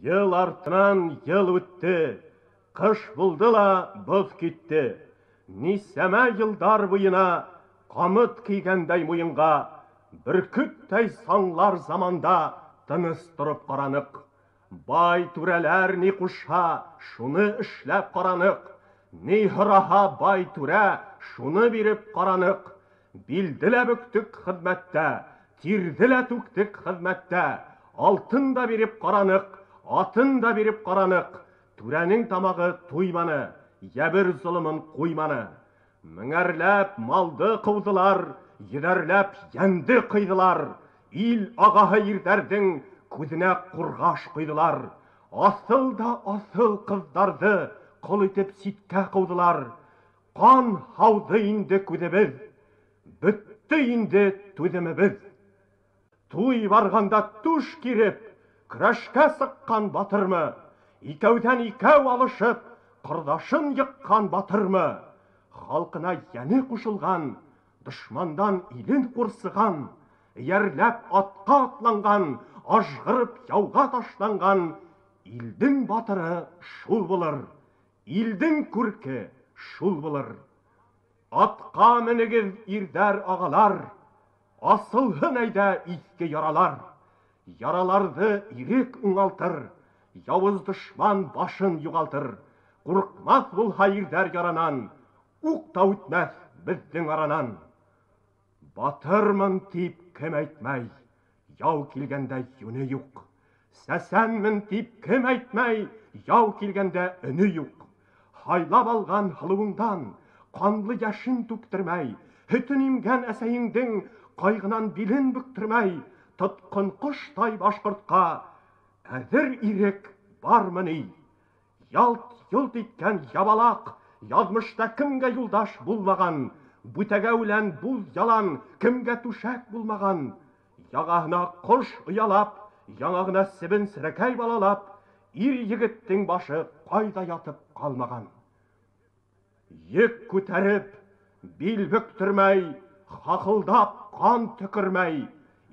Йыл артынан йыл үтте, ҡыш булды ла боҙ китте. Нисәмә йылдар буйына ҡамыт кейгәндәй муйынға, бөркөттәй саңлар заманда тыныс тороп ҡараныҡ. Бай түрәләр ни ҡушһа, шуны эшләп ҡараныҡ. Ни һораһа бай түрә, шуны биреп ҡараныҡ. Билде лә бөктөк хеҙмәттә, тирҙе лә түктек хеҙмәттә. Алтын да биреп ҡараныҡ, атын да биреп ҡараныҡ. Түрәнең тамағы туйманы, йәбер золомон ҡуйманы. Меңәрләп малды ҡыуҙылар, йөҙәрләп йәнде ҡыйҙылар. Ил ағаһы ирҙәрҙең күҙенә ҡурғаш ҡойҙолар. Аҫыл да аҫыл ҡыҙҙарҙы ҡол итеп ситкә ҡыуҙылар. Ҡан һауҙы инде күҙебеҙ, бөттө инде түҙемебеҙ. Туй барғанда түш киреп, көрәшкә сыҡҡан батырмы? Икәүҙән икәү алышып, ҡорҙашын йыҡҡан батырмы? Халҡына йәне ҡушылған, дошмандан илен ҡурсыған, эйәрләп атҡа атланған, ажғырып яуға ташланған илдең батыры шул булыр, илдең күрке шул булыр. Атҡа менегеҙ, ирҙәр, ағалар, асылһын әйҙә иҫке яралар. Яраларҙы ирек уңалтыр, яуыз дошман башын юғалтыр. Ҡурҡмаҫ булһа ирҙәр яранан, уҡ та үтмәҫ беҙҙең аранан. Батырмын тип кем әйтмәй, яу килгәндә йүне юҡ. Сәсәнмен тип кем әйтмәй, яу килгәндә өнө юҡ. Һайлап алған һылыуыңдан ҡанлы йәшен түктермәй, һөтөн имгән әсәйеңдең ҡайғынан билен бөктөрмәй, тотҡон ҡоштай башҡортҡа әҙер ирек бармы ни? Ялт-йолт иткән ябалаҡ яҙмышта кемгә юлдаш булмаған, бүтәгә үлән буҙ ялан кемгә түшәк булмаған, яғаһына ҡош оялап, яңағына себен серәкәй балалап, ир егеттең башы ҡайҙа ятып ҡалмаған. Йөк күтәреп, бил бөктөрмәй, хаҡылдап ҡан төкөрмәй,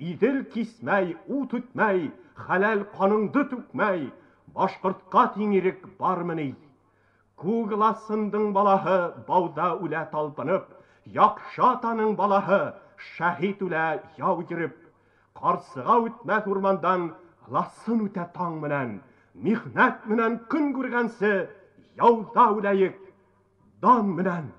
Иҙел кисмәй, ут үтмәй, хәләл ҡаныңды түкмәй, башҡортҡа тиң ирек бармы ни? Күк ыласындың балаһы бауҙа үлә талпынып, яҡшы атаның балаһы шәһит үлә яу йөрөп. Ҡарсыға үтмәҫ урмандан ыласын үтә таң менән, михнәт менән көн күргәнсе яуҙа үләйек, дан менән.